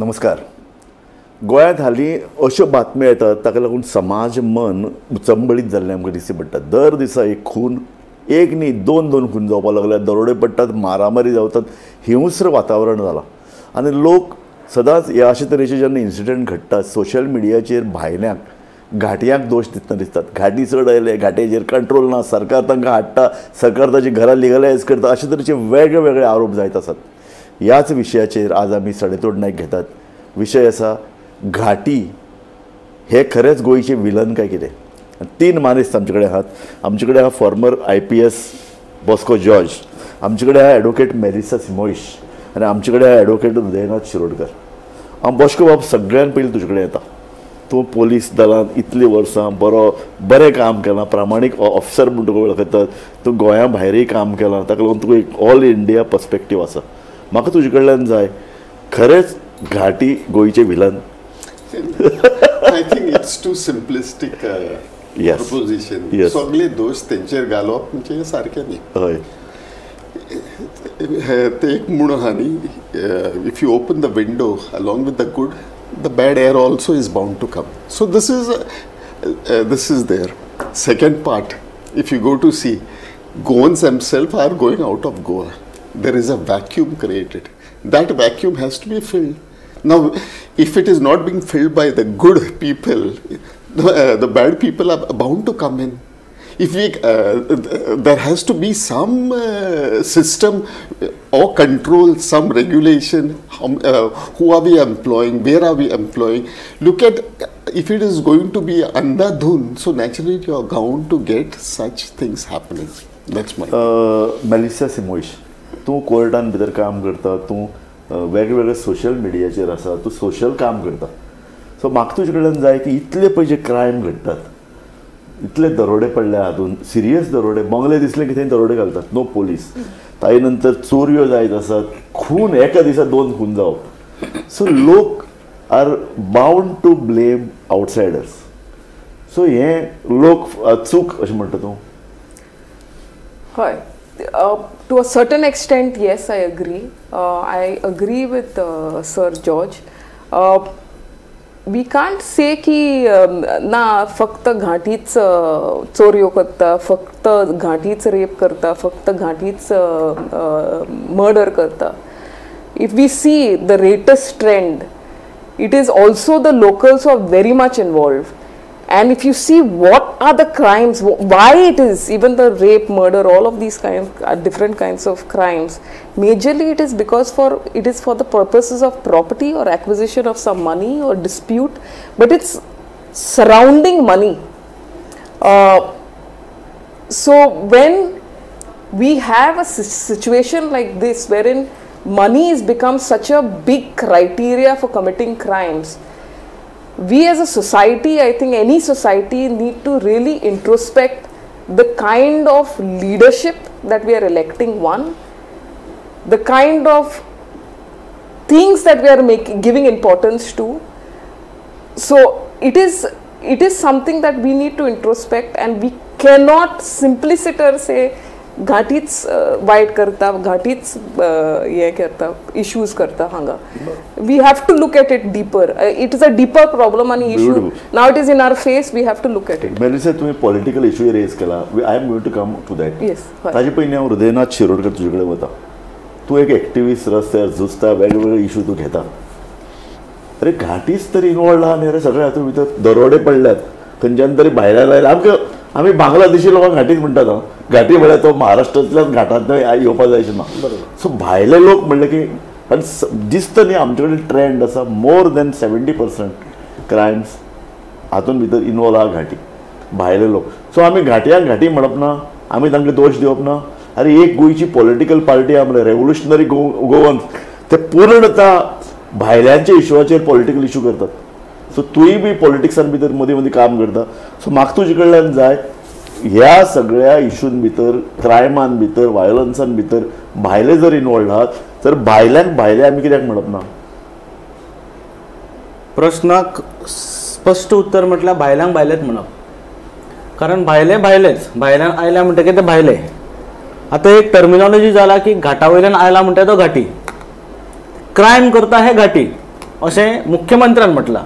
नमस्कार. गोंयांत हालीं अश्यो बातम्यो येतात ताका लागून समाज मन उचंबळीत जाल्लें आमकां दिश्टी पडटा. दर दिसा एक खून, एक न्ही दोन दोन खून जावपाक लागल्या, दरोडे पडटात, मारामारी जावतात, हिंस्र वातावरण जालां आनी लोक सदांच ह्या अशे तरेचे जेन्ना इन्सिडंट घडटात सोशल मिडियाचेर भायल्यांक घाटयांक दोश दितना दिसतात. घाटी चड आयले, घाटयेचेर कंट्रोल ना, सरकार तांकां हाडटा, सरकार ताची घरां लिगलायज करता, अशे तरेचे वेगळे वेगळे आरोप जायत आसात. ह्याच विशयाचेर आज आमी सडेतोड नायक घेतात. विशय आसा घाटी हे खरेंच गोंयचे विलन काय कितें. तीन मानेस्त आमचे कडेन आहात. आमचे कडेन आहा फॉर्मर IPS Bosco George, आमचे कडेन आहा एडवोकेट मेलिसा सिमोइश आनी आमचे कडेन आहा एडवोकेट हृदयनाथ शिरोडकर. हांव बॉस्को बाब सगळ्यान पयलीं तुजे कडेन येता. तूं पोलीस दलान इतलीं वर्सां बरें काम केलां, प्रामाणीक ऑफिसर म्हूण तुका वळखतात, तूं गोंया भायरूय काम केलां, ताका लागून तुका एक ऑल इंडिया पर्सपेक्टीव आसा. म्हाका तुजे कडल्यान जाय, खरेंच घाटी गोंयचे villain? I think it's too simplistic proposition. सगळे दोश तेंचेर घालप म्हणजे सारकें न्ही. हय, ते एक म्हूण आहा न्ही, if you open the window along with the good, the bad air also is bound to come. So this is there. Second part, if you go to see, Goans themselves are going out of Goa. There is a vacuum created. That vacuum has to be filled. Now, if it is not being filled by the good people, the bad people are bound to come in. If we, there has to be some system or control, some regulation. Who are we employing? Where are we employing? Look at, if it is going to be andhadhun, so naturally you are bound to get such things happening. That's my. Melissa Simoes, तूं कोर्टान भितर काम करता, तूं वेगवेगळे social मिडियाचेर आसा, तूं social काम करता. सो म्हाका तुजे कडल्यान जाय की इतले पळय जे क्रायम घडटात, इतले दरोडे पडले हातून, सिरियस दरोडे, बंगले दिसले की थंय दरोडे घालतात, नो पोलीस, ताजे नंतर चोरयो जायत आसात, खून एका दिसा दोन खून जावप. सो लोक are bound to blame outsiders. So हें लोक चूक अशें म्हणटा तूं? हय, to a certain extent, yes, I agree. I agree with Sir George. We can't say की ना फक्त घाटीच चोरयो करता, फक्त घाटीच रेप करता, फक्त घाटीच मर्डर करता. If we see the latest trend, it is also the locals who are very much involved. And if you see what are the crimes, why it is, even the rape, murder, all of these kind of different kinds of crimes, majorly it is because it is for the purposes of property or acquisition of some money or dispute, but it's surrounding money. So when we have a situation like this, wherein money has become such a big criteria for committing crimes, we as a society, I think any society, need to really introspect the kind of leadership that we are electing, one, the kind of things that we are giving importance to. So it is something that we need to introspect, and we cannot simpliciter say घाटीच वायट करता, घाटीच हे करता, issues करता हांगा. We have to look at it deeper. It is a deeper problem आनी issue. Now it is in our face, we have to look at it. Melissa, तुवें political issue rays केला, I am going to come to that. Yes. ताजे पयलीं हांव हृदयनाथ शिरोडकर तुजे कडेन वता. तूं एक एक्टिविस्ट, रस्त्यार झुजता, वेगवेगळे इशू तूं घेता. अरे घाटीच तर इनवॉल्ड आहा न्ही रे सगळे हातूंत भितर, दरोडे पडल्यात खंयच्यान तरी भायल्यान आयले. आमकां आमी बांगलादेशी लोकांक घाटीच म्हणटात. घाटी म्हळ्यार तो महाराष्ट्रांतल्यान घाटांतल्यान येवपा जाय अशें ना. सो भायले लोक म्हणले की, आनी दिसता न्ही आमचे कडेन ट्रेंड आसा, मोर दॅन 70% क्रायम्स हातून भितर इनवॉल्व आहा घाटी, भायले लोक. सो आमी घाटयांक घाटी म्हणप ना, आमी तांकां दोश दिवप ना. अरे एक गोंयची पॉलिटिकल पार्टी आहा म्हळ्यार रेवोल्युशनरी गोवन्स, ते पूर्णता भायल्यांच्या इशूचेर पॉलिटिकल इशू करतात. सो तूंय बी पॉलिटिक्सान भितर मदीं मदीं काम करता. सो म्हाका तुजे कडल्यान जाय, ह्या सगळ्या इशून भितर, क्रायमान भितर, वायलन्सान भितर भायले जर इनवॉल्ड आहात तर भायल्यांक भायले आमी कित्याक म्हणप ना? प्रश्नाक स्पश्ट उत्तर म्हटल्यार भायल्यांक भायलेच म्हणप. कारण भायले भायलेच, भायल्यान आयल्या म्हणटकीर ते भायले. आतां एक टर्मिनॉलॉजी जाला की घाटा वयल्यान आयला म्हणटा तो घाटी, क्रायम करता हे घाटी, अशें मुख्यमंत्र्यान म्हटलां.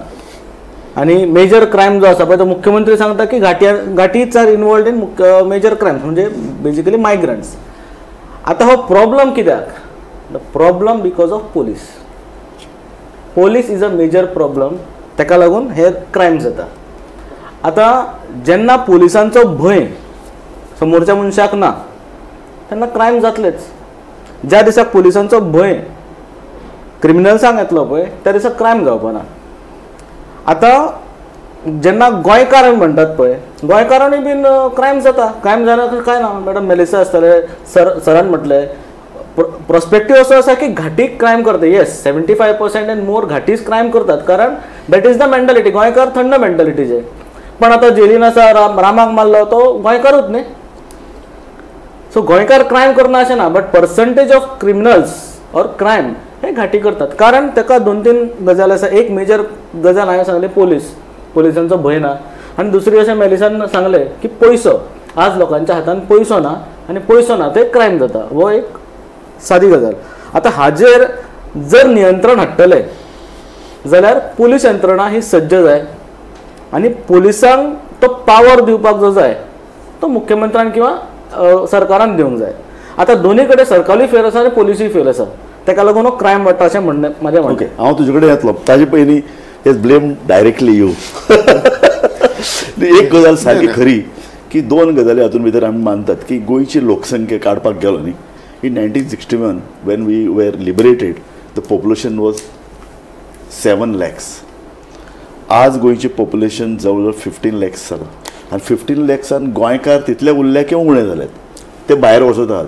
आनी मेजर क्रायम जो आसा पळय तो मुख्यमंत्री सांगता की घाटीच are involved in major crimes, म्हणजे बेजिकली मायग्रंट्स. आतां हो प्रॉब्लम कित्याक? The problem because of police. Police is a major problem, ताका लागून हे क्रायम जाता. आतां जेन्ना पोलिसांचो भंय समोरच्या मनशाक ना तेन्ना क्रायम जातलेच. ज्या दिसाक पोलिसांचो भंय क्रिमिनल्सांक येतलो पळय त्या दिसा क्रायम जावपा ना. आतां जेन्ना गोंयकार म्हणटात पळय, गोंयकारांनी बीन क्रायम जाता. क्रायम जायना काय ना मॅडम, मेलिसा आसतले, सरान म्हटलें प्रोस्पेक्टीव असो आसा की घाटीक क्रायम करता. येस, 75% एंड मोर घाटीच क्रायम करतात, कारण that is the mentality. गोंयकार थंड मेंटालिटीचे. पण आतां जेलीन आसा, रामाक मारलो तो गोंयकारूच न्ही. सो गोंयकार क्रायम करना अशें ना, but percentage of criminals or crime हे घाटी करतात. कारण ताका दोन तीन गजाल आसा. एक मेजर गजाल हांवें सांगलें पोलीस, पोलिसांचो भंय ना. आनी दुसरी अशें मेलिसान सांगलें की पयसो, आज लोकांच्या हातान पयसो ना आनी पयसो ना ते क्रायम जाता. हो एक सादी गजाल. आतां हाजेर जर नियंत्रण हाडटले जाल्यार पोलीस यंत्रणा ही सज्ज जाय आनी पोलिसांक तो पावर दिवपाक जो जाय तो मुख्यमंत्र्यान किंवा सरकारान दिवंक जाय. आतां दोनी कडेन सरकारूय फेल आसा आनी पोलिसूय फेल आसा, ताका लागून हो क्रायम वाडटा अशें म्हणणें म्हाजें म्हणणें. ओके, हांव तुजे कडेन येतलो, ताजे पयलीं हेच ब्लेम डायरेक्टली you. एक गजाल सारकी खरी की दोन गजाली हातूंत भितर आमी मानतात की गोंयची लोकसंख्या काडपाक गेलो न्ही, in 1961 when we were liberated the population was 7 lakhs. आज गोंयचें पॉप्युलेशन जवळ जवळ 15 लॅक्स जालां आनी 15 लॅक्सान गोंयकार तितले उरले किंवा उणे जाल्यात, ते भायर वचत आहात.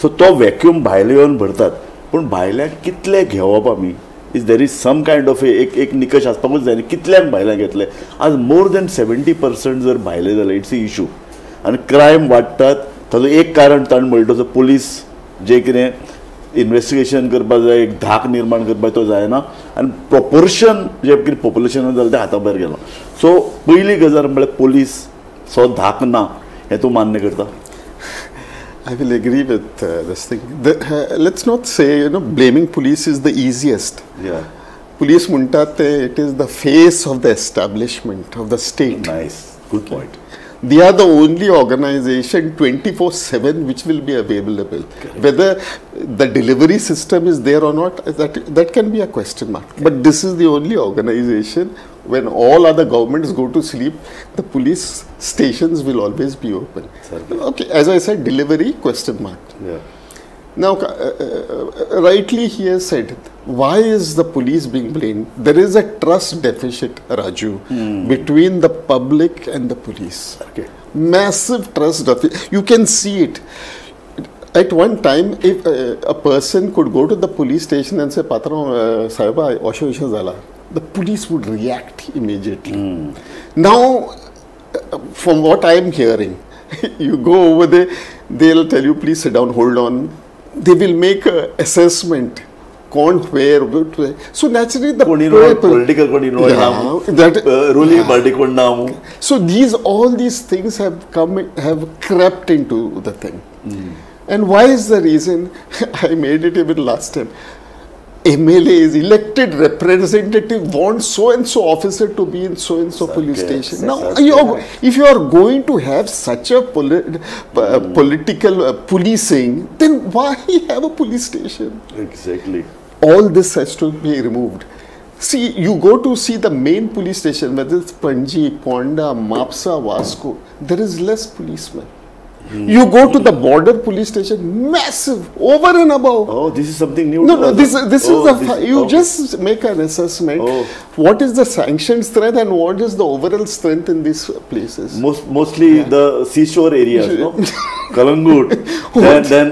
सो तो वॅक्यूम भायले येवन भरतात. पूण भायल्यांक कितले घेवप आमी, is there is some kind of एक एक निकश आसपाकूच जाय न्ही, कितल्यांक भायल्यांक घेतले. आज मोर दॅन 70% जर भायले जाल्यार it's a issue. आनी क्रायम वाडटात ताजो एक कारण ताणें म्हणटा तो पोलीस जे कितें इन्वेस्टिगेशन करपाक जाय, एक धाक निर्माण करपाक तो जायना आनी प्रोपोर्शन जें कितें पॉप्युलेशनान जालें तें हाता भायर गेलां. सो पयली गजाल म्हळ्यार पोलीस सो धाक ना, हें तूं मान्य करता? I will agree with this thing. Let's not say, you know, blaming police is the easiest. Yeah. Police म्हणटात ते, it is the face of the establishment of the state. Nice, good point. They are the only organization 24/7 which will be available. Correct. Whether the delivery system is there or not, that can be a question mark. Correct. But this is the only organization when all other governments go to sleep, the police stations will always be open. Certainly. Okay, as I said, delivery, question mark. Yeah. Now, rightly he has said, why is the police being blamed? There is a trust deficit, Raju, between the public and the police. Okay. Massive trust deficit. You can see it. At one time, if a person could go to the police station and say, Patron, Sahiba, osho osho zala, the police would react immediately. Now, from what I am hearing, you go over there, they'll tell you, please sit down, hold on. They will make an assessment, con where, what, where. So naturally the political that ruling party kon na. So these, all these things have come, have crept into the thing. And why is the reason? I made it even last time. MLAs, elected representative, want so and so officer to be in so and so police station. Now, if you are going to have such a political policing, then why have a police station? Exactly. All this has to be removed. See, you go to see the main police station, whether it's Panji, Ponda, Mapsa, Vasco, there is less policemen. You go to the border police station, massive, over and above. Oh, this is something new. No, no, this is the, you just make an assessment. Oh. What is the sanction strength and what is the overall strength in these places? Mostly the seashore areas, no? Kalangut, then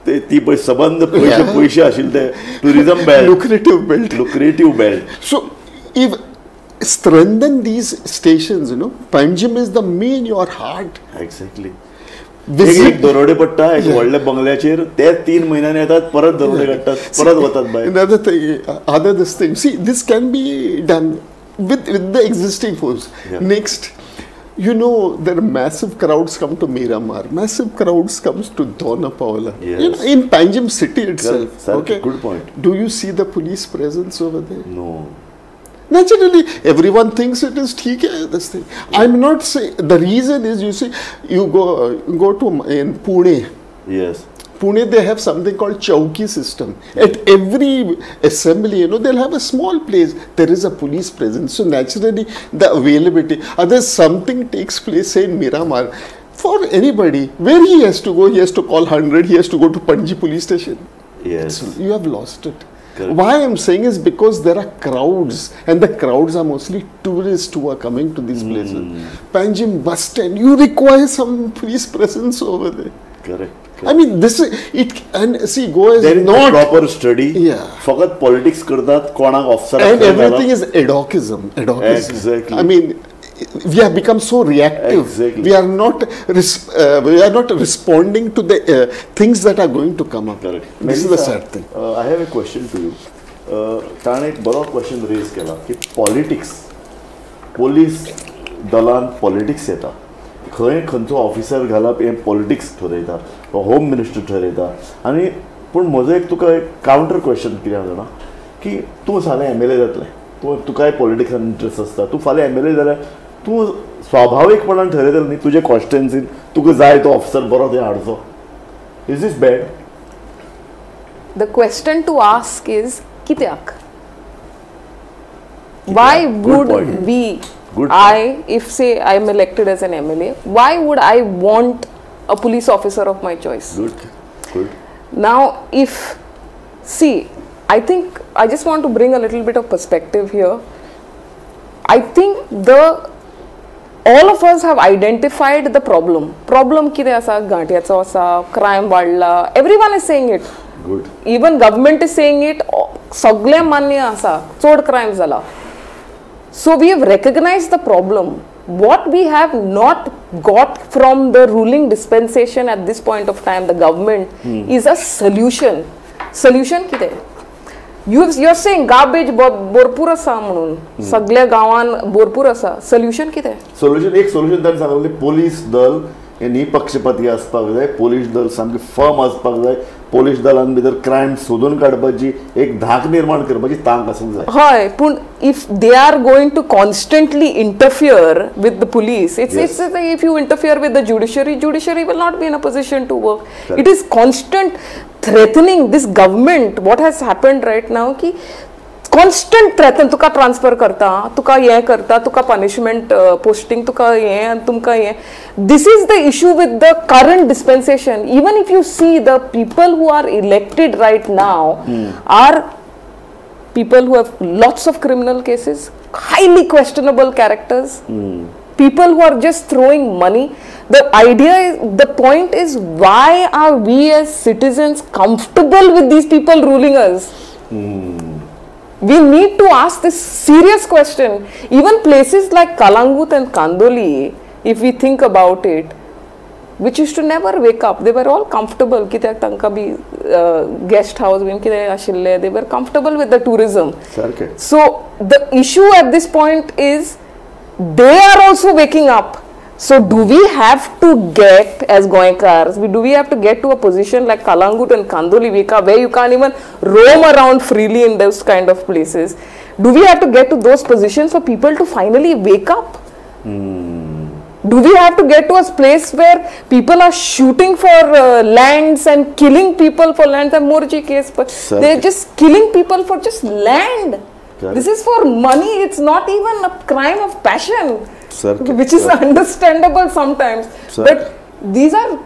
ती पळय सबंद पयशे पयशे आशिल्ले ते tourism belt, lucrative belt, lucrative belt. So if strengthen these stations, you know, Panjim is the main, your heart. Exactly. एक दरोडे पडटा एक व्हडल्या बंगल्याचेर, ते 3 म्हयन्यांनी येतात, परत दरोडे काडटात, परत वतात भायर. Another thing, other this thing. See, this can be done with the existing force. Yeah. Next, You know, there are massive crowds come to Miramar, massive crowds comes to Dona Paula. Yes. You know, in Panjim city itself. Sir, okay. Good point. Do you see the police presence over there? No. Naturally, everyone thinks it is theek hai, this thing. I'm not saying, the reason is, you see, you go to in Pune. Yes. Pune, they have something called Chowki system. At every assembly, you know, they'll have a small place. There is a police presence. So naturally, the availability. Otherwise, something takes place, say in Miramar. For anybody, where he has to go, he has to call 100, he has to go to Panji police station. Yes. So you have lost it. Correct. Why I'm saying is because there are crowds, and the crowds are mostly tourists who are coming to these places. Panjim bus stand, you require some police presence over there. Correct. I mean, this is it, and see, Goa is there is not proper study. Yeah. Fakat politics kartat, konak officer and everything is ad hocism. Ad hocism. Exactly. I mean, we have become so reactive. Exactly. We are not responding to the things that are going to come up. Correct. This is the sad thing. I have a question to you. ताणें एक बरो question rays केला की politics, police दलान politics येता, खंय खंयचो officer घालप हें पॉलिटिक्स ठरयता, होम मिनिस्टर ठरयता. आनी पूण म्हजो एक तुका एक कावंटर क्वेश्चन कितें आसा जाणा की तूं फाल्यां एम एल ए जातलें, तूं तुकाय पॉलिटिक्सान इंट्रस्ट आसता, तूं फाल्यां एम एल ए जाल्यार तूं स्वाभावीकपणान ठरयतलें न्ही तुजे कॉन्स्टिट्युएन्सीन तुका जाय तो ऑफिसर बरो थंय हाडचो. Is this bad? The question to ask is कित्याक? Why would we, I, if say I am elected as an MLA, why would I want a police officer of my choice? Good, good. Now, if, see, I think I just want to bring a little bit of perspective here. I think the all of us have identified the problem. Problem कितें आसा, गांठयाचो आसा, crime वाडला, everyone is saying it. Good. Even government is saying it, सगळें मान्य आसा, चड crime जाला. So we have recognized the problem. What we have not got from the ruling dispensation at this point of time, the government, is a solution. Solution कितें? You are saying garbage भरपूर आसा म्हणून, सगळ्या गांवान भरपूर आसा. Solution कितें? Solution, एक सोल्युशन ताणें सांगलें, पोलीस दल हे निपक्षपाती आसपाक जाय, पोलीस दल सामकें फर्म आसपाक जाय, पोलीस दलान भितर क्रायम सोदून काडपाची एक धाक निर्माण करपाची तांक आसूंक जाय. हय, पूण if they are going to constantly interfere with the police, it's if you interfere with the judiciary, judiciary will not be in a position to work. It is constant threatening. This government, what has happened right now की constant threaten, तुका transfer करता, तुका हें करता, तुका punishment posting, तुका हें आनी तुमकां हें. This is the issue with the current dispensation. Even if you see the people who are elected right now are people who have lots of criminal cases, highly questionable characters, people who are just throwing money. The idea is, the point is, why are we as citizens comfortable with these people ruling us? We need to ask this serious question. Even places like Kalangut and Kandoli, if we think about it, which used to never wake up, they were all comfortable. Kityak tanka bi guest house bin kite ashille, they were comfortable with the tourism. Okay. So the issue at this point is, they are also waking up. So do we have to get, as Goenkars, do we have to get to a position like Kalangut and Kandoli where you can't even roam around freely in those kind of places? Do we have to get to those positions for people to finally wake up? Do we have to get to a place where people are shooting for lands and killing people for lands? The Morji case, but they're just killing people for just land. Correct. This is for money. It's not even a crime of passion, sir, which is understandable sometimes. Sir. But these are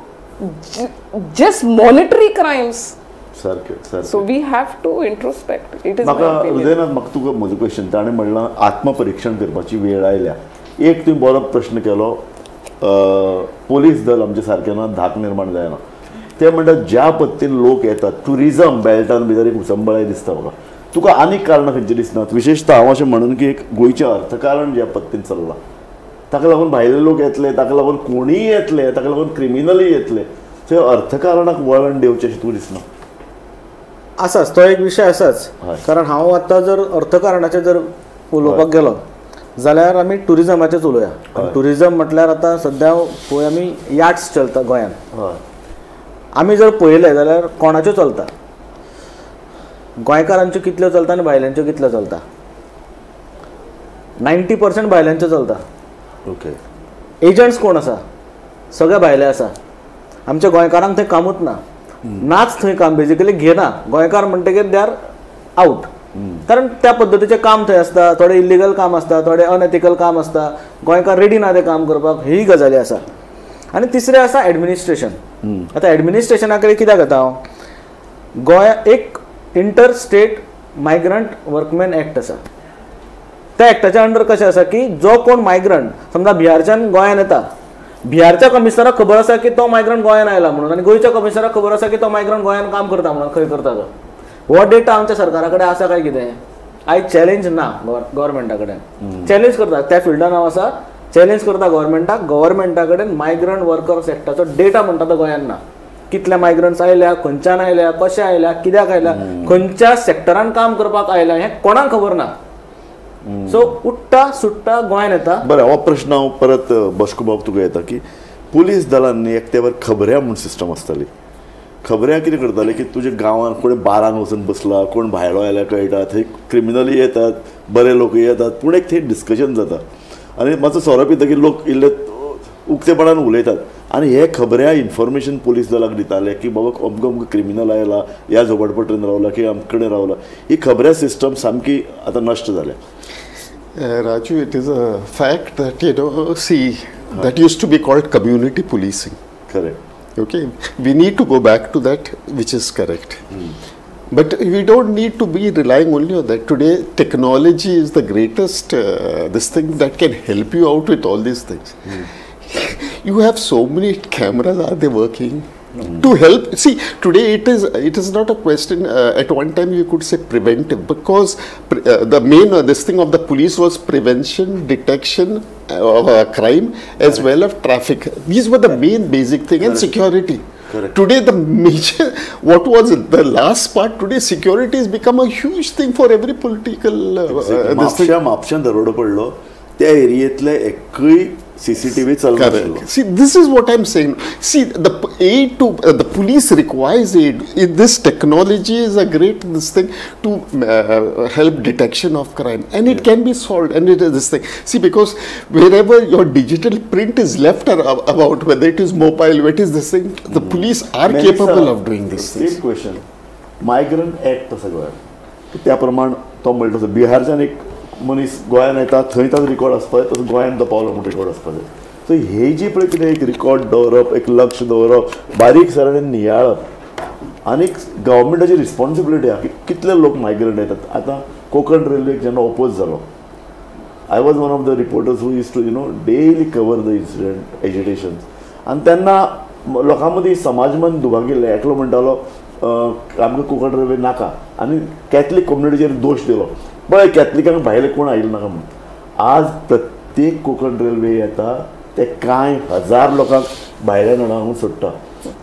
just monetary crimes. Sir, sir. So we have to introspect. It is my opinion. म्हाका तुका म्हजो question, ताणें म्हणलां आत्मपरिक्षण करपाची वेळ आयल्या. एक तुवें बरो प्रश्न केलो, पोलीस दल आमचे सारकें ना, धाक निर्माण जायना. ते म्हणटात ज्या पद्दतीन लोक येतात ट्युरिजम बेल्टान भितर एक उचंबळाय दिसता म्हाका. तुका आनीक कारणां खंयची दिसनात? विशेशतः हांव अशें म्हणून की एक गोंयचें अर्थकारण ज्या पद्दतीन चल्लां ताका लागून भायले लोक येतले, ताका लागून कोणीय येतले, ताका लागून क्रिमिनलूय येतले. थंय अर्थकारणाक वळण दिवचें अशें तुका दिसना? आसाच, तो एक विशय आसाच. कारण हांव आतां जर अर्थकारणाचेर जर उलोवपाक गेलो जाल्यार आमी टुरिजमाचेच उलोवया. टुरिजम म्हटल्यार आतां सद्या पळय आमी याट्स चलता गोंयांत. आमी जर पळयलें जाल्यार कोणाच्यो चलता, गोंयकारांच्यो कितल्यो चलता आनी भायल्यांच्यो कितल्यो चलता? 90% भायल्यांच्यो चलता. ओके. एजंट्स कोण आसा? सगळे भायले आसा. आमच्या गोंयकारांक थंय कामूच ना, नाच थंय काम बेजिकली घेना. गोंयकार म्हणटकीर they are out, कारण त्या पद्दतीचें काम थंय आसता, थोडें इल्लिगल काम आसता, थोडें अनएथिकल काम आसता, गोंयकार रेडी ना तें काम करपाक, ही गजाली आसा. आनी तिसरें आसा एडमिनिस्ट्रेशन. आतां एडमिनिस्ट्रेशना कडेन कित्याक येता हांव, गोंय एक inter state migrant workman act आसा. त्या एक्टाच्या अंडर कशें आसा की जो कोण मायग्रंट समजा बिहारच्यान गोंयान येता, बिहारच्या कमिशनराक खबर आसा की तो मायग्रंट गोंयान आयला म्हणून, आनी गोंयच्या कमिशनराक खबर आसा की तो मायग्रंट गोंयान काम करता म्हणून, खंय करता तो, हो डेटा आमच्या सरकारा कडेन आसा काय कितें? आयज चॅलेंज ना गव्हर्मेंटा कडेन. चॅलेंज करता त्या फिल्डान हांव आसा, चॅलेंज करता गव्हर्मेंटाक, गव्हर्मेंटा कडेन मायग्रंट वर्कर्स एक्टाचो डेटा म्हणटा तो गोंयान ना. कितले मायग्रंट्स आयल्या, खंयच्यान आयल्या, कशे आयल्या, कित्याक आयल्या, खंयच्या सेक्टरान काम करपाक आयल्या, हें कोणाक खबर ना. सो उठ्ठा सुट्टा गोंयान येता. बरें, हो प्रश्न हांव परत बस्को बाब तुका येता की पुलीस दलांनी एक तेवर खबऱ्या म्हूण सिस्टम आसताली. खबऱ्या कितें करताले की तुज्या गांवांत कोण बारान वचून बसला, कोण भायलो आयल्यार कळटा, थंय क्रिमिनली येतात, बरे लोक येतात, पूण एक थंय डिस्कशन जाता आनी मातसो सोरो पिता की लोक इल्ले उक्तेपणान उलयतात आनी हे खबऱ्या इन्फॉर्मेशन पुलीस दलाक दिताले की बाबा अमको अमको क्रिमिनल आयला, ह्या झोपडपट्टेन रावला की आमचे कडेन रावला. ही खबऱ्या सिस्टम सामकी आतां नश्ट जाल्या. Raju, it is a fact that, you know, see, that used to be called community policing. Correct. Okay, we need to go back to that, which is correct. But we don't need to be relying only on that. Today, technology is the greatest, this thing that can help you out with all these things. You have so many cameras, are they working? To help, see, today it is not a question, at one time you could say preventive, because the main this thing of the police was prevention, detection of crime as well as traffic. These were the main basic thing, and security. Correct. Today the major, what was it, the last part, today security has become a huge thing for every political this thing. म्हापश्यां दरोडो पडलो त्या एरियेंतले एकूय CCTV चलना. See, this is what I'm saying. See, the aid to the police requires aid. This technology is a great this thing to help detection of crime, and it can be solved. And it is this thing. See, because wherever your digital print is left about, whether it is mobile, what is this thing, the police are capable of doing this. Same question. Migrant Act आसा गोंयांत, त्या प्रमाण तो म्हणटा तसो बिहारच्यान एक मनीस गोंयान येता, थंय ताजो रिकॉर्ड आसपाक जाय, तसो गोंयान तो पावलो म्हूण रिकॉर्ड आसपाक जाय. सो हे जी पळय कितें एक रिकॉर्ड दवरप, एक लक्ष दवरप, बारीक सारांनी नियाळप आनी गव्हर्मेंटाची रिस्पॉन्सिबिलिटी आहा की कितले लोक मायग्रंट येतात. आतां कोंकण रेल्वेक जेन्ना ओपोज जालो, I was one of the reporters who used to you know daily cover the incident, agitations. आनी तेन्ना लोकां मदीं समाजमन दुभागिल्लें. एकलो म्हणटालो आमकां कोंकण रेल्वे नाका आनी कॅथलीक कम्युनिटीचेर दोश दिलो, पळय कॅथलिकांक भायले कोण आयिल्ले नाका म्हणून. आज प्रत्येक कोंकण रेल्वे येता ते कांय हजार लोकांक भायल्यान हाडून सोडटा.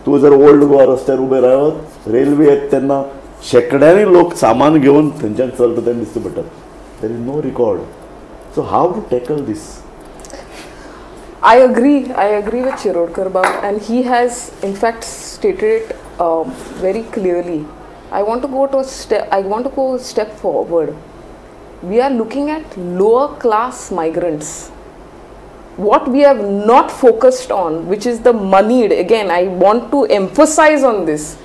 तूं जर ओल्ड गोवा रस्त्यार उबे रावत रेल्वे येता तेन्ना शेंकड्यांनी लोक सामान घेवन थंयच्यान चलता तेन्ना दिसता पडटा. There is no record. So how to tackle this? I agree with Shirodkar Babu, and he has in fact stated it very clearly. I want to go to a step, I want to go a step forward. We are looking at lower class migrants. What we have not focused on, which is the moneyed, again I want to emphasize on this,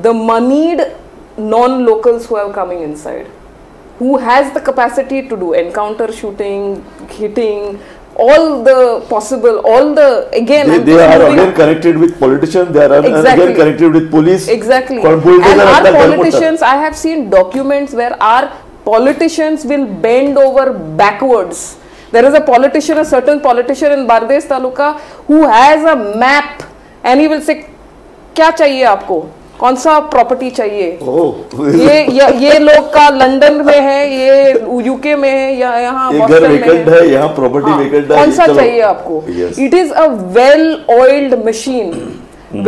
the moneyed non-locals who are coming inside, who has the capacity to do encounter shooting, hitting, all the possible, all the, again... They are again connected with politicians, they are exactly. Again connected with police. Exactly. And our politicians, I have seen documents where our politicians will bend over backwards. There is a politician, a certain politician in Bardes Taluka who has a map and he will say, kya chahiye aapko? कौन सा property चाहिए? ये लोग का London में है, ये UK में है, या यहाँ घर वेकेंट है, यहाँ प्रॉपर्टी वेकेंट है, कौन सा चाहिए आपको? It is a well oiled machine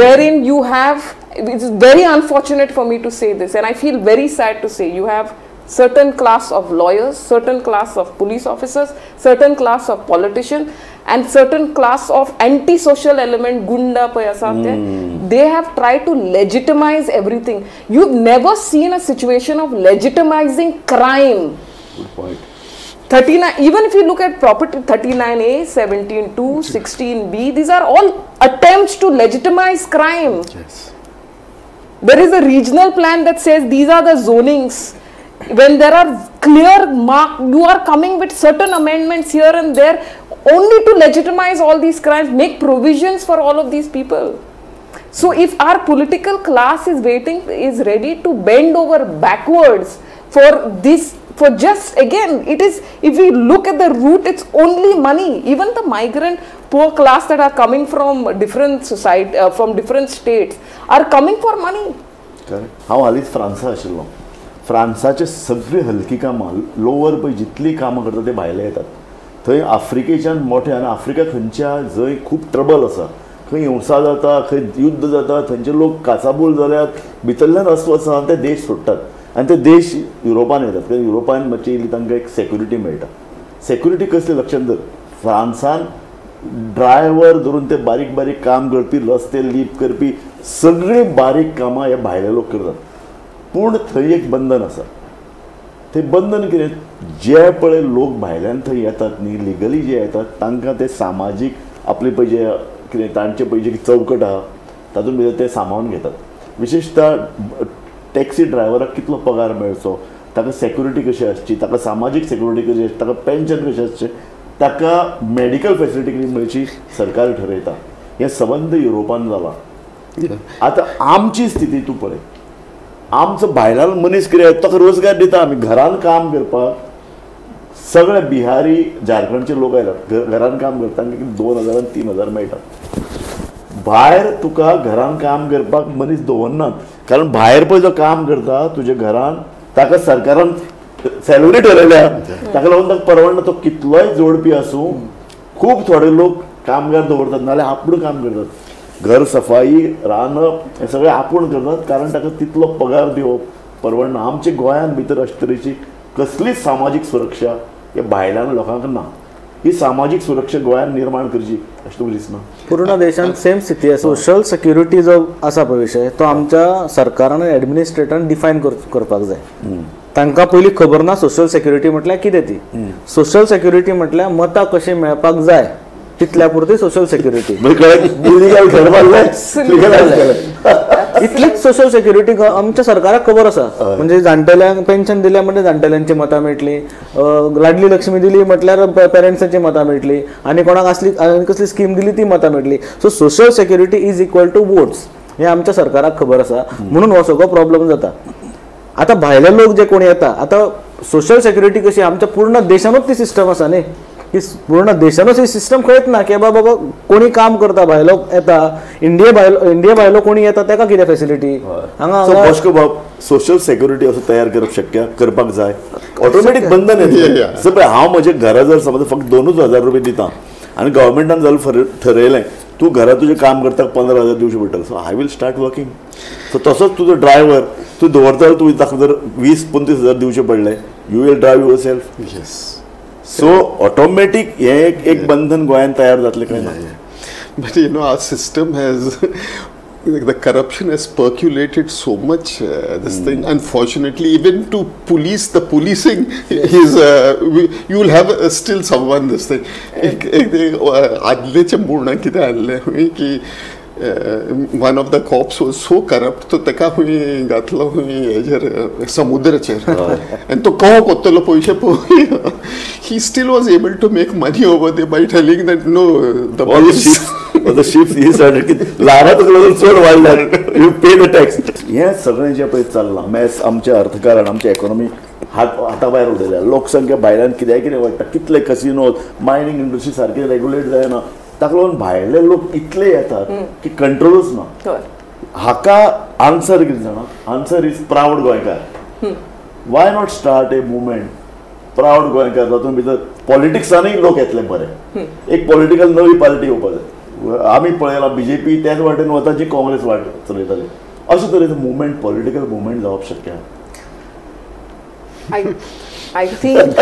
wherein you have, it is very unfortunate for me to say this and I feel very sad to say, you have Certain class of lawyers, certain class of police officers, certain class of politicians, and certain class of anti-social element, gunda pay asa te, they have tried to legitimize everything. You've never seen a situation of legitimizing crime. Good point. 39, even if you look at property 39A, 17(2), 16B, these are all attempts to legitimize crime. Yes. There is a regional plan that says these are the zonings. When there are clear mark, you are coming with certain amendments here and there only to legitimize all these crimes, make provisions for all of these people. So if our political class is waiting, is ready to bend over backwards for this, for just, again, it is, if we look at the root, it's only money. Even the migrant poor class that are coming from different society, from different states, are coming for money. Correct. हांव हालींच François आशिल्लो. फ्रांसाचे सगळी हलकी कामां, lower पळय जितलीं कामां करता ते भायले येतात. थंय आफ्रिकेच्यान मोठे, आनी आफ्रिका खंयच्या जंय खूब ट्रबल आसा, खंय हिंसा जाता, खंय युद्ध जाता, थंयचे लोक काचाबूल जाल्यात, भितरल्यान अस्वस्थ आसा, ते देश सोडटात आनी ते देश युरोपान येतात. कारण युरोपान मातशी इल्ली तांकां एक सेक्युरिटी मेळटा. सेक्युरिटी कसली लक्षात धर, फ्रांसान ड्रायव्हर धरून ते बारीक बारीक काम करपी, रस्ते लीप करपी, सगळीं बारीक कामां हे भायले लोक करतात. पूण थंय एक बंधन आसा. थंय बंधन कितें, जे पळय लोक भायल्यान थंय येतात न्ही, लिगली जे येतात तांकां ते सामाजीक आपले पळय जे कितें तांचे पळय जे चौकट आहा तातूंत भितर ते सामावून घेतात. विशेशतः टॅक्सी ड्रायव्हराक कितलो पगार मेळचो, ताका सेक्युरिटी कशी आसची, ताका सामाजीक सेक्युरिटी कशी आसची, ताका पेन्शन कशें आसचें, ताका मेडिकल फेसिलिटी कशी मेळची, सरकार ठरयता. हें सबंद युरोपान जालां. आतां आमची स्थिती तूं पळय, आमचो भायल्यान मनीस कितें ताका रोजगार दिता आमी, घरान काम करपाक सगळे बिहारी झारखंडचे लोक आयल्यात, घरान काम करता, तांकां 2000 3000 मेळटा. भायर तुका घरान काम करपाक मनीस दवरनात, कारण भायर पळय जो काम करता तुज्या घरान ताका सरकारान सॅलरी ठरयल्या, ताका लागून ताका परवडना. तो कितलोय जोडपी आसूं, खूब थोडे लोक कामगार दवरतात, नाजाल्यार आपूण काम करतात. घर सफाई, रांदप हें सगळें आपूण करतात, कारण ताका तितलो पगार दिवप परवडना. आमच्या गोंयांत भितर अशे तरेची कसलीच सामाजीक सुरक्षा हे भायल्यान लोकांक ना. ही सामाजीक सुरक्षा गोंयांत निर्माण करची अशें तुमकां दिसना? पूर्ण देशांत सेम स्थिती आसा. सोशल सेक्युरिटी जो आसा पळय विशय, तो आमच्या सरकारान आनी एडमिनिस्ट्रेटरान डिफायन करपाक जाय. तांकां पयलीं खबर ना सोशल सेक्युरिटी म्हटल्यार कितें ती. सोशल सेक्युरिटी म्हटल्यार मतां कशीं मेळपाक जाय तितल्या पुरती सोशल सेक्युरिटी. इतलीच सोशल सेक्युरिटी आमच्या सरकाराक खबर आसा. म्हणजे जाणटेल्यांक पेन्शन दिल्या म्हणजे जाणटेल्यांची मतां मेळटली, लाडली लक्ष्मी दिली म्हटल्यार पेरंट्सांची मतां मेळटली, आनी कोणाक असली आनी कसली स्कीम दिली ती मतां मेळटली. So social security is equal to votes हें आमच्या सरकाराक खबर आसा, म्हणून हो सगळो प्रॉब्लम जाता. आतां भायले लोक जे कोण येता, आतां सोशल सेक्युरिटी कशी आमच्या पूर्ण देशानूच ती सिस्टम आसा न्ही, की पूर्ण देशानूच ही सिस्टम खंयच ना की बाबा कोणी काम करता भायलो येता, इंडिये भायलो कोणी येता ताका कितें फेसिलिटी हांगा. बॉस्को बाब, सोशल सेक्युरिटी असो तयार करप शक्य करपाक जाय, ऑटोमॅटीक बंधन येतलें. पळय हांव म्हज्या घरा जर समज फक्त 2,000 रुपये दिता आनी गव्हर्मेंटान जाल्यार ठरयलें तूं घरा तुजें काम करता 15,000 दिवचें पडटलें, so I will start working. So तसोच तुजो ड्रायव्हर तूं दवरता, तूं ताका जर 20-25,000 दिवचें पडलें, you will drive yourself. Yes. So automatic हे एक बंधन गोंयांत तयार जातलें काय ना. But you know, our system has, the corruption has percolated so much, this thing. Unfortunately, even to police, the policing is, you will have still someone this thing. आदलेचे म्हणणं कितें आहलें की one of the cops was so corrupt, तो ताका खंय घातलो खंय हेजेर समुद्राचेर, आनी तो कहो कोत्तलो पयशे पळय. He still was able to make money over there by telling that no, the the ships he started की ल्हारां तुका लागून चड वाडल्या, you pay the tax. हें सगळें जें पळय चल्लां मॅस, आमचें अर्थकारण, आमची इकॉनॉमी हाता भायर उडयल्या. लोकसंख्या भायल्यान कित्याय कितें वाडटा, कितले कसिनोज, मायनींग इंडस्ट्री सारकी रेगुलेट जायना, ताका लागून भायले लोक इतले येतात की कंट्रोलूच ना. हाका आन्सर कितें जाणा, आन्सर is proud गोंयकार. Why not start a movement proud गोंयकार, तातूंत भितर पॉलिटिक्सानूय लोक येतले बरे. एक पॉलिटिकल नवी पार्टी येवपा जाय. आमी पळयलां बीजेपी त्याच वाटेन वता जी काँग्रेस वाट चलयताली. अशे तरेचो मुवमेंट, पॉलिटिकल मुवमेंट जावप शक्य आहा. I think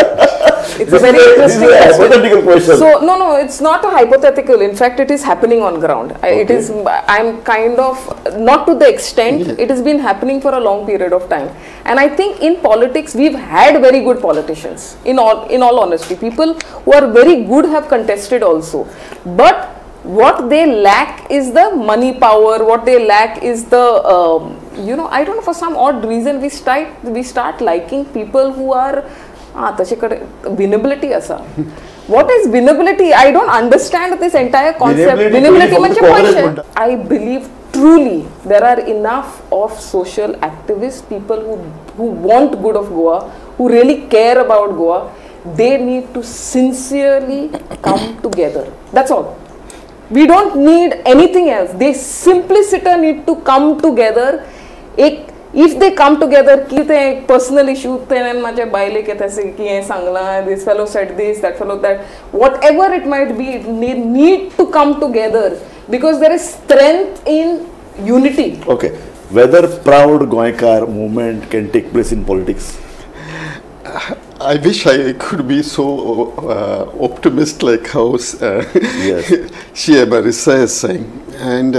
it's a very interesting hypothetical question. So no, it's not a hypothetical. In fact, it is happening on ground. Okay. It is. I'm kind of not to the extent. It has been happening for a long period of time. And I think in politics we've had very good politicians. In all honesty, people who are very good have contested also. But what they lack is the money power. What they lack is the I don't know, for some odd reason we start liking people who are winnability asa. What is winnability? I don't understand this entire concept. Winnability म्हणजे पैसे. I believe truly there are enough of social activists, people who want good of Goa, who really care about Goa. They need to sincerely come together. That's all. We don't need anything else. They simpliciter need to come together. If they come together, ki te ek personal issue तेन माझ्या बायलेक येता की हें सांगलां, this fellow said this, that fellow that, whatever it might be, they need to come together because there is strength in unity. Okay, whether proud Goenkar movement can take place in politics? I wish I could be so optimist like how she Marissa is saying, and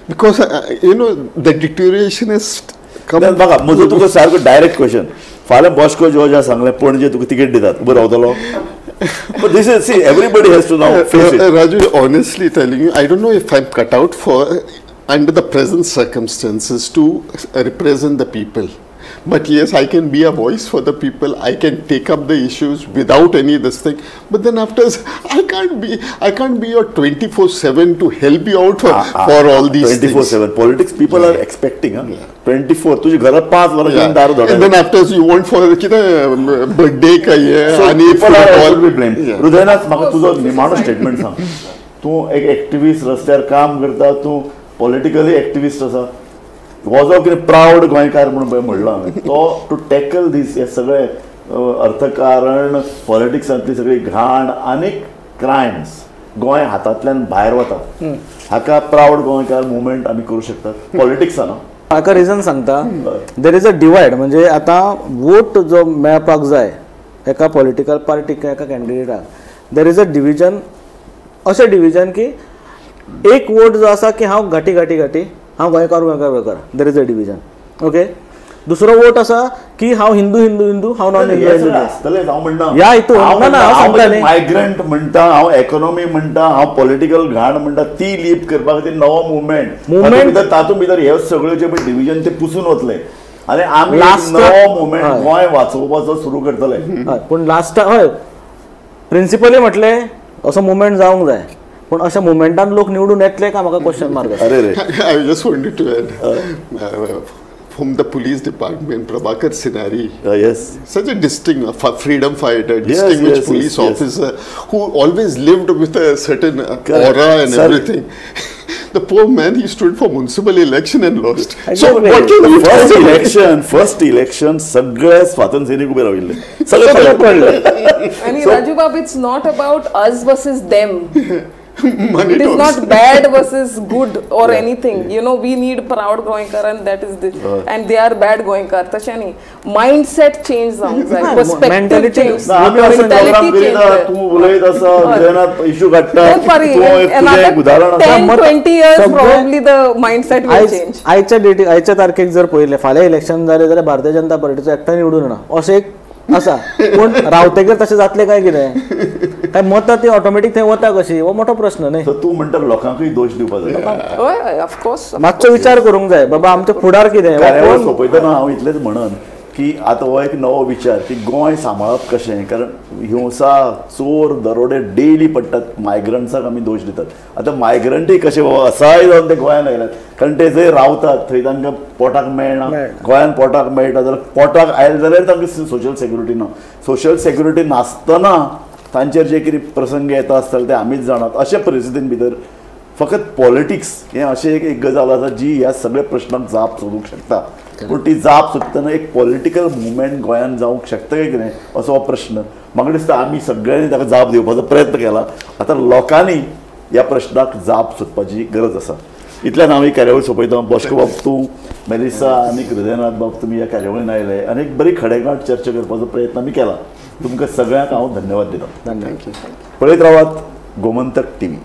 because the deterioration is come. बघा म्हजो तुका सारको direct question, फाल्यां Bosco Georgia सांगलें पणजे तुका ticket दितात, उबो रावतलो? But this is, see, everybody has to now face it. Raju, honestly telling you, I don't know if I'm cut out for under the present circumstances to represent the people. But yes, I can be a voice for the people. I can take up the issues without any this thing. But then after, I can't be your 24/7 to help you out for all these 24/7 politics people are expecting. 24. तुझे घरात 5 वर्ष दारू धरतात. And then after you want for कितें birthday का ये आणि people are also be blamed. Hridaynath, म्हाका तुझो निमाणो स्टेटमेंट सांग. तूं एक एक्टिविस्ट, रस्त्यार काम करता, तूं पॉलिटिकली एक्टिविस्ट आसा. हो जो कितें प्रावड गोंयकार म्हणून पळय म्हणलां हांवें, तो टू टॅकल दीस हे सगळे अर्थकारण, पॉलिटिक्सांतली सगळी घाण आनी क्रायम्स गोंय हातांतल्यान भायर वता, हाका प्रावड गोंयकार मुवमेंट आमी करूं शकतात पॉलिटिक्सान? हाका रिजन सांगता, there is a divide. म्हणजे आतां वोट जो मेळपाक जाय एका पॉलिटिकल पार्टीक, एका कॅन्डिडेटाक, there is a division. अशें डिविजन की एक वोट जो आसा की हांव घाटी घाटी घाटी, हांव गोंयकार गोंयकार गोंयकार, there is a division. Okay, दुसरो वोट आसा की हांव हिंदू हिंदू हिंदू, हांव नॉन हिंदू हिंदू. हांव म्हणटा ह्या हितून हांव मायग्रंट म्हणटा, हांव इकॉनॉमी म्हणटा, हांव पॉलिटिकल घाण म्हणटा, ती लीप करपा खातीर नवो मुवमेंट, तातूंत भितर हे सगळे जे डिविजन ते पुसून वतले आनी आमी नवो मुवमेंट गोंय वाचोवपाचो सुरू करतले. पूण लास्टाक हय प्रिंसिपली म्हटलें असो मुवमेंट जावंक जाय, पूण अशा मुवमेंटान लोक निवडून येतले काय म्हाका क्वेश्चन मार्क. अरे रे, I just wanted to add from the police department, Prabhakar Sinari, yes, such a distinct freedom fighter, distinguished police officer who always lived with a certain aura and everything. The poor man, he stood for municipal election and lost. So what can you first election, first election सगळे स्वातंत्र्य सैनिक उभे राविल्ले, सगळे पडले. आणि राजू बाब, it's not about us versus them. Money it is talks. Not bad versus good or anything. You know, we need proud Goenkar and that is the, and they are bad Goenkar. तशें न्ही, mindset change जावंक जाय, perspective change, mentality change. तूं उलयत आसा, Hridaynath issue काडटा, उदाहरण 10-20 years probably the mindset will change. आयच्या डेटी, आयच्या तारखेक जर पळयलें, फाल्यां इलेक्शन जालें जाल्यार भारतीय जनता पार्टीचो एकटो निवडून येना अशें एक आसा, पूण रावतगीर तशें जातलें काय कितें, काय मतां ती ऑटोमॅटीक थंय वता कशी, हो मोठो प्रश्न न्ही. तूं म्हणटा लोकांकूय दोश दिवपाक जाय. हय, ऑफकोर्स मातसो विचार करूंक जाय बाबा आमचो फुडार कितें. सोंपयतना हांव इतलेंच म्हणन की आतां हो एक नवो विचार की गोंय सांबाळप कशें, कारण हिंसा, चोर, दरोडे डेली पडटात, मायग्रंट्साक आमी दोश दितात. आतां मायग्रंटूय कशें बाबा असाय जावन ते गोंयांत आयल्यात, कारण ते जंय रावतात थंय तांकां पोटाक मेळना, गोंयांत पोटाक मेळटा जाल्यार पोटाक आयले जाल्यार तांकां सोशल सेक्युरिटी ना, सोशल सेक्युरिटी नासतना तांचेर जे कितें प्रसंग येता आसतले ते आमीच जाणात. अशे परिस्थितीन भितर फकत पॉलिटिक्स हें अशें एक गजाल आसा जी ह्या सगळ्या प्रश्नाक जाप सोदूंक शकता, पूण ती जाप सोदतना एक पॉलिटिकल मुवमेंट गोंयांत जावंक शकता काय कितें असो हो प्रश्न. म्हाका दिसता आमी सगळ्यांनी ताका जाप दिवपाचो प्रयत्न केला, आतां लोकांनी ह्या प्रश्नाक जाप सोदपाची गरज आसा. इतल्यान हांव ही कार्यावळ सोंपयता. बॉश्को बाब, तूं, मेलिसा आनी हृदयनाथ बाब, तुमी ह्या कार्यावळीन आयले आनी एक बरी खडेगांठ चर्चा करपाचो प्रयत्न आमी केला. तुमकां सगळ्यांक हांव धन्यवाद दिता. धन्यवाद. पळयत रावात गोमंतक टीव्ही.